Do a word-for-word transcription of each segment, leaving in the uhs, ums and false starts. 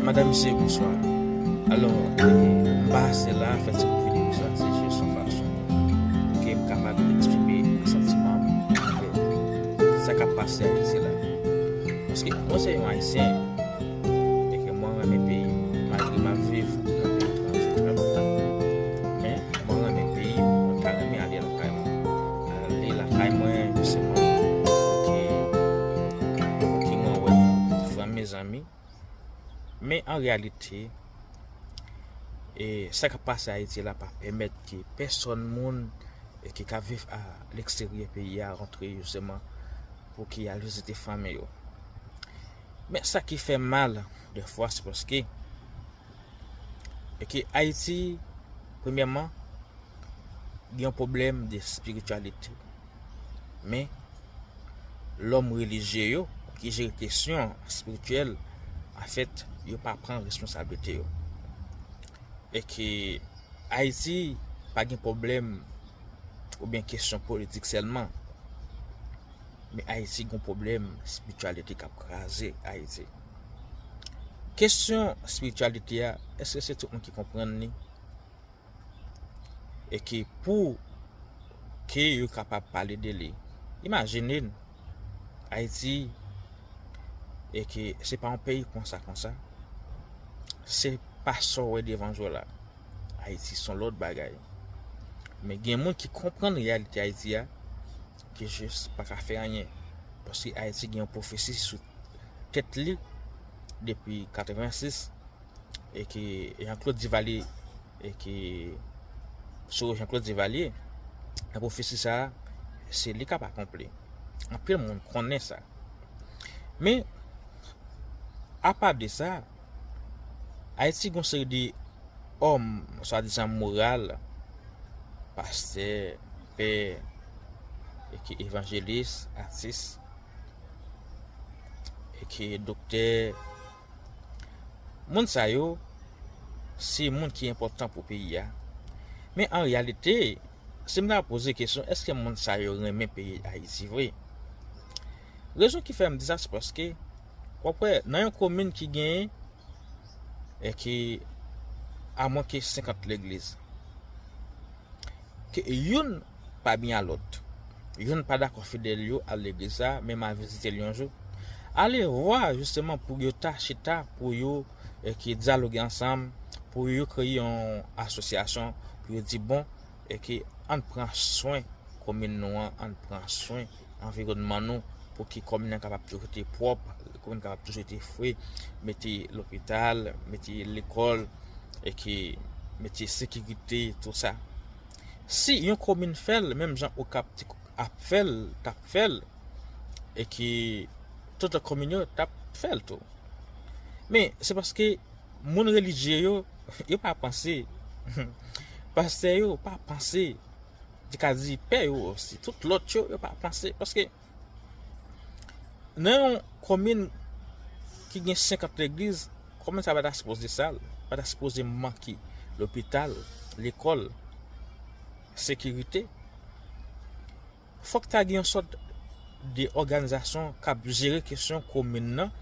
Madanm, mesye, bonswa. Alò, e, m pase la fè ti kout videyo sa, se jis yon fason pou ke m kapab eksprime santiman m anvè sa k ap pase Ayiti la. Paske mwen se yon Ayisyen, e ke mwen renmen peyi m, malgre m ap viv nan peyi etranje trè lontan. Men, mwen renmen peyi m, mwen ta renmen ale lakay mwen. Ale lakay mwen, jisteman, pou ke, pou ke mwen wè frè m, mezanmi. Men an reyalite, e, sa k ap pase Ayiti la pa pèmèt ke pèsòn moun, e, ki ka viv a leksteryè peyi a rantre jisteman pou ki al vizite fanmi yo. Men sa ki fè mal dèfwa, se paske, e ke Ayiti, premyèman, gen yon pwoblèm de espirityalite. Men, lòm relijye yo ki jere kesyon espirityèl, anfèt, yo pa pran responsablite yo. E ke Ayiti pa gen pwoblèm oubyen kesyon politik sèlman. Men Ayiti gen pwoblèm espirityalite k ap kraze Ayiti. Kesyon espirityalite a, èske se tout moun ki konprann li? E ke pou ke yo kapab pale de li. Imajine n, Ayiti, e ke se pa yon peyi konsa, konsa. Se pa sa w wè devan je w la. Ayiti se yon lòt bagay. Men gen moun ki konprann reyalite Ayiti a, ki jis pa ka fè anyen. Paske Ayiti gen yon pwofesi sou tèt li depi katrevensis, e ke Jean-Claude Duvalier, e ke sou Jean-Claude Duvalier, nan pwofesi sa a, se li k ap akonpli. Anpil moun konnen sa. Men, apa de sa, Ayiti gen yon seri de òm swadizan moral, pastè, pè, e ke evanjelis, atis, e ke doktè. Moun sa yo, se moun ki enpòtan pou peyi a. Men an reyalite, si m ta poze kesyon, èske moun sa yo renmen peyi Ayiti vre? Rezon ki fè m di sa, se paske, w ap wè, nan yon komin ki genyen, e ke, amwen ke senkant legliz, ke youn pa byen a lòt. Youn pa dakò fidèl yo al legliz sa, men m al vizite l yon jou. Ale vwa, jisteman, pou yo ta chita, pou yo, e, ki dyaloge ansanm, pou yo kreye yon asosyasyon, pou yo di, bon, e, ki ann pran swen komin nou an, ann pran swen anviwònman nou, pou ki komin nan kapab toujou rete pwòp, komin kapab toujou rete fre, mete lopital, mete lekòl, e ki mete sekirite, tou sa. Si yon komin fè l, menm jan Okap te ap fè l, t ap fè l, e ki tout lòt komin yo t ap fè l tou. Men, se paske moun relijye yo, yo pa panse. Pastè yo pa panse. Te ka di pè yo osi. Tout lòt yo, yo pa panse. Paske nan yon komin ki gen senkant legliz, komin sa pa ta sipoze sal, pa ta sipoze manke lopital, lekòl, sekirite. Fòk ta gen yon sòt de òganizasyon k ap jere kesyon komin nan,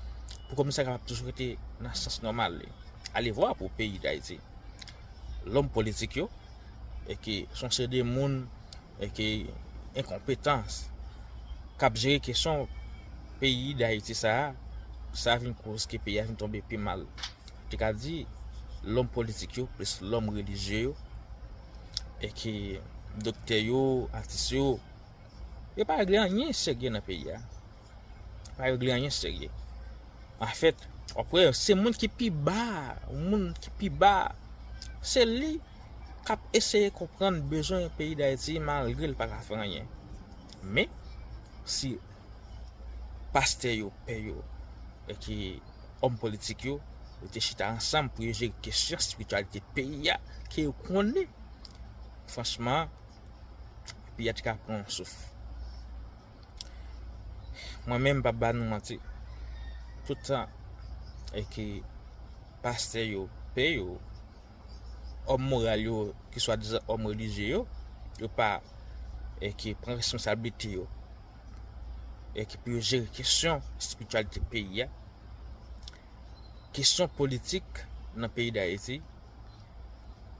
pou komin sa kapab toujou rete nan sans nòmal li. Ale vwa pou peyi Dayiti. Lòm politik yo, e ke se yon seri de moun, e ke enkonpetans, k ap jere kesyon peyi Dayiti sa a, sa vin koz ke peyi a vin tonbe pi mal. Te ka di, lòm politik yo, plis lòm relijye yo, e ke doktè yo, atis yo, yo pa regle anyen serye nan peyi a. Pa regle anyen serye. Anfèt, w ap wè, se moun ki pi ba, moun ki pi ba, se li k ap eseye konprann bezwen peyi Dayiti malgre l pa ka fè anyen. Men, si pastè yo, pè yo, e ki òm politik yo, yo te chita ansanm pou yo jere kesyon espirityalite peyi a, ke yo konnen, franchman, peyi a te ka pran yon souf. Mwen menm, m p ap ba nou manti. Tout tan, e ke pastè yo, pè yo, òm moral yo, ki swadizan òm relijye yo, yo pa, e ki pran responsablite yo, e ki pou yo jere kesyon espirityalite peyi a, kesyon politik nan peyi Dayiti.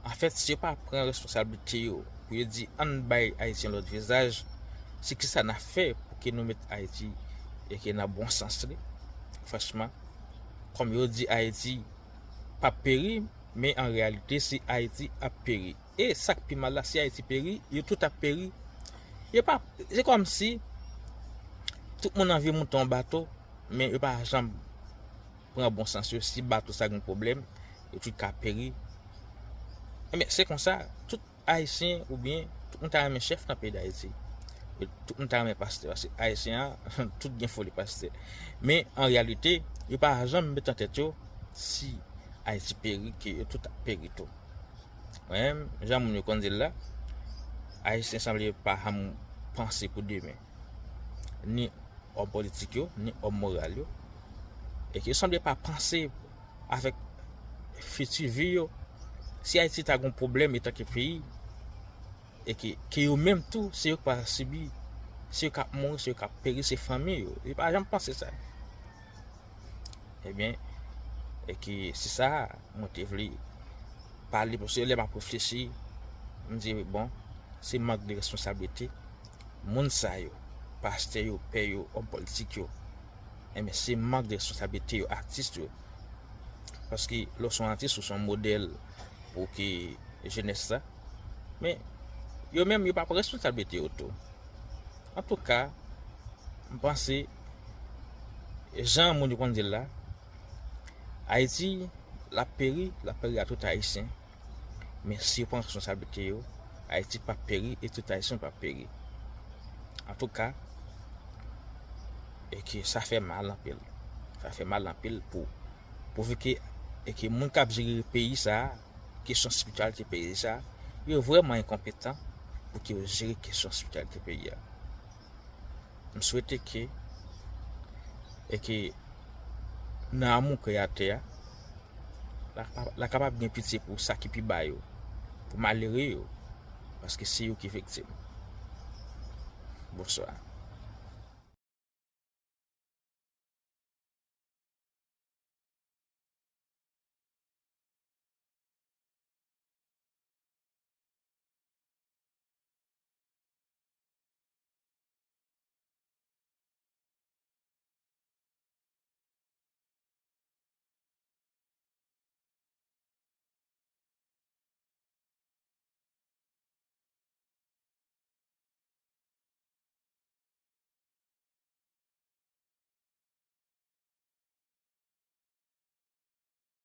Anfèt, si yo pa pran responsablite yo pou yo di ann bay Ayiti yon lòt vizaj, se kisa n ap fè pou ke nou met Ayiti e ke nan bon sans li? Franchman, kòm yo di Ayiti p ap peri, men an reyalite se Ayiti ap peri. E sa k pi mal la, si Ayiti peri, yo tout ap peri. Yo pa, se kòmsi tout moun anvi moute yon bato, men yo pa janm pran bon sans yo. Si bato sa gen pwoblèm, yo tout ka peri. Ebyen, se konsa, tout Ayisyen oubyen tout moun ta renmen chèf nan peyi Dayiti. Tout moun ta renmen pastè, paske Ayisyen an, tout gen foli pastè. Men an reyalite, yo pa janm met nan tèt yo, si Ayiti peri, ke yo tout ap peri tou. Mwen menm, jan moun yo konn di l la, Ayisyen sanble pa janm panse pou demen. Ni òm politik yo, ni òm moral yo. E ke yo sanble pa panse avèk fiti vi yo. Si Ayiti ta gon pwoblèm etanke peyi, e ke, ke yo menm tou, se yo k pral sibi, se yo k ap mouri, se yo k ap peri, se fanmi yo. Yo pa janm panse sa. Ebyen, e ke se sa mwen te vle pale, paske lè m ap reflechi, m di, bon, se mank de responsablite. Moun sa yo, pastè yo, pè yo, òm politik yo, ebyen, se mank de responsablite yo, atis yo. Paske lè w se yon atis, ou se yon modèl pou ke jenès la. Men, yo menm, yo pa pran responsablite yo tou. Antouka, m panse, jan moun yo konn di l la, Ayiti, l ap peri, l ap peri a tout Ayisyen. Men si yo pran responsablite yo, Ayiti p ap peri e tout Ayisyen p ap peri. Antouka, e ke sa fè mal anpil. Sa fè mal anpil pou, pouvi ke, e ke moun k ap jere peyi sa a, kesyon espirityalite peyi sa a, yo vrèman enkonpetan pou ke yo jere kesyon espirityalite peyi a. M swete ke, e ke nan amou kreyatè a, la, la kapab gen pitye pou sa ki pi ba yo, pou malere yo, paske se yo ki viktim. Bonswa.